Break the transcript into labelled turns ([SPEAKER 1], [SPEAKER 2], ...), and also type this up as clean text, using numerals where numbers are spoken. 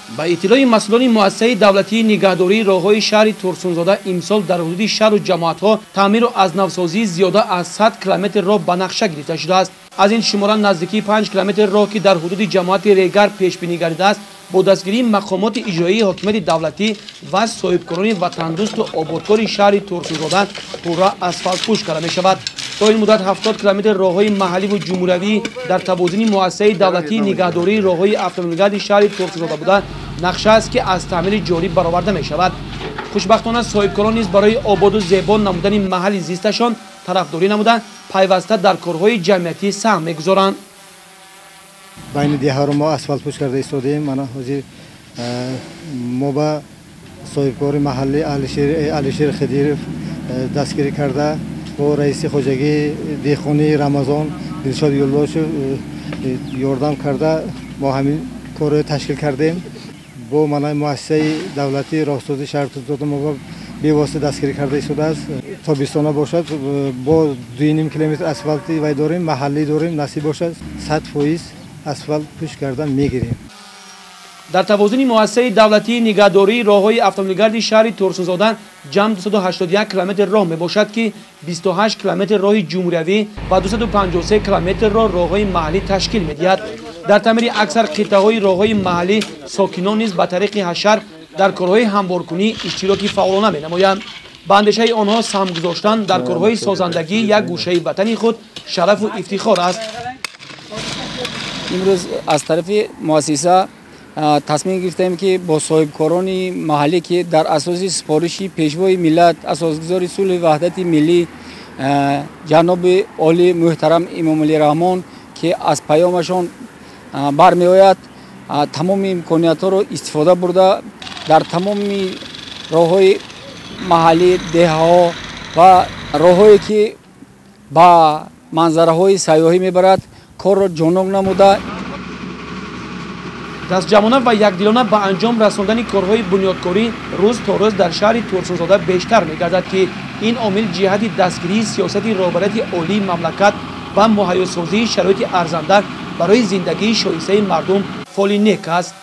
[SPEAKER 1] Ба иттилои масъулони муассисаи давлатии нигаҳдории роҳҳои шаҳри Турсунзода, имсол дар ҳудуди шаҳру ҷамоатҳо таъмиру аз навсозии зиёда аз 100 километр роҳ ба нақша гирифта шудааст. Аз ин шумора наздикии 5 километр роҳ, ки дар ҳудуди ҷамоати Регар пешбинӣ гардидааст, бо дастгирии мақомоти иҷроии ҳокимияти давлатӣ ва соҳибкорони ватандӯсту ободкори шаҳри Турсунзода пурра асфалтпӯш карда мешавад. То ин муддат 70 километр роҳҳои маҳалливу ҷумҳуриявӣ дар тавозуни муассисаи давлатии нигаҳдории роҳҳои автомобилгарди шаҳри Турсунзода буда, нақша аст, ки аз таъмири ҷорӣ бароварда мешавад. Хушбахтона, соҳибкорон низ барои ободу зебо намудани маҳалли зисташон тарафдорӣ намуда, пайваста дар корҳои ҷамъиятӣ саҳм мегузоранд.
[SPEAKER 2] Байни деҳаро мо асфалтпӯш карда истодаем. Мана ҳозир мо ба соҳибкори маҳаллӣ Алишер Хидиров дастгирӣ карда, бо раиси хоҷагии деҳқонии Рамазон Дилшод Юлдошев ёрдам карда, мо ҳамин корро ташкил кардем. Бо мана муассисаи давлатии роҳсозии шаҳри Турсунзода мо бевосита дастгирӣ карда истодааст. Тобистона бошад, бо 2,5 километр асфалти вай дорем, маҳаллӣ дорем, насиб бошад, 100% асфалт пӯш карда мегирем.
[SPEAKER 1] Дар тавозуни муассисаи давлатии нигаҳдории роҳҳои автомобилгарди шаҳри Турсунзода ҷамъ 281 километр роҳ мебошад, ки 28 километр роҳи ҷумҳуриявӣ ва 253 километрро роҳҳои маҳаллӣ ташкил медиҳад. Дар таъмири аксар қитъаҳои роҳҳои маҳаллӣ сокинон низ ба тариқи ҳашар дар корҳои ҳамворкунӣ иштироки фаъолона менамоянд. Ба андешаи онҳо, саҳм гузоштан дар корҳои созандагии як гӯшаи ватани худ шарафу ифтихор аст.
[SPEAKER 3] Имрӯз аз тарафи муассиса тасмим гирифтем, ки бо соҳибкорони маҳаллӣ, ки дар асоси супориши Пешвои миллат, асосгузори сулҳи ваҳдати миллӣ, ҷаноби олӣ муҳтарам Эмомалӣ Раҳмон, ки аз паёмашон бармеояд, тамоми имкониятҳоро истифода бурда, дар тамоми роҳҳои маҳаллӣ, деҳаҳо ва роҳҳое, ки ба манзараҳои сайёҳӣ мебарад, корро ҷоннок намуда.
[SPEAKER 1] Дастҷамъона ва якдилона ба анҷом расондани корҳои бунёдкорӣ рӯз то рӯз дар шаҳри Турсунзода бештар мегардад, ки ин омил ҷиҳати дастгирии сиёсати роҳбарияти олии мамлакат ва муҳайёсозии шароити арзанда барои зиндагии шоистаи мардум фоли нек аст.